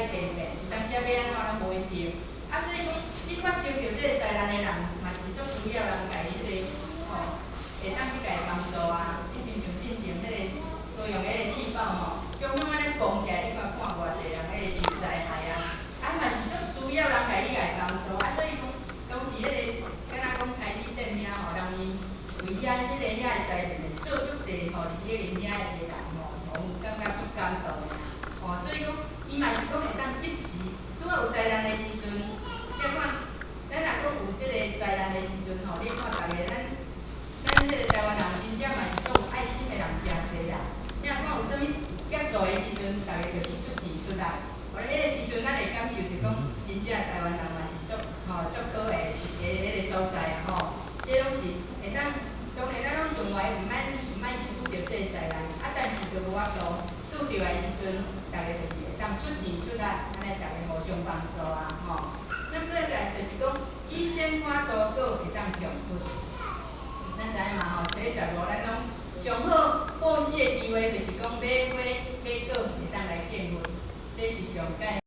改變，有當時仔欲按怎攏無一定。啊，所以講，你發生著這个災難的人，嘛是足需要人共伊彼个吼，會當去共伊幫助啊。你親像進前彼个高雄彼个氣爆吼，中央按呢崩起來，你看看偌濟人彼个受災害啊，啊嘛是足需要人共伊共伊幫助啊。所以講，當時彼个敢若講台積電遐吼，人伊為遐彼个遐的災民做足濟吼，利益𪜶遐的人吼，吼感覺足感動的啊。吼，所以講，伊嘛是講會當及時，拄仔有災難的時陣，你看，咱若講有這個災難的時陣吼，你看逐个咱這個台灣人真正嘛是足有愛心的人誠濟啦。你若看有啥物劫數的時陣，逐个就是出錢出力。哦，彼个時陣咱會感受著講，真正台灣人嘛是足吼足好的是個彼个所在啊吼。這攏是會當，當然咱攏想話毋愛去拄著這個災難，啊，但是就無法度拄著的時陣，逐个就是會當出錢出力，按呢逐个互相幫助啊吼。那過來就是講，以鮮花諸果會當供佛。咱知影嘛吼，這15咱攏上好布施的機會，就是講買花買果會當來敬佛，這是上蓋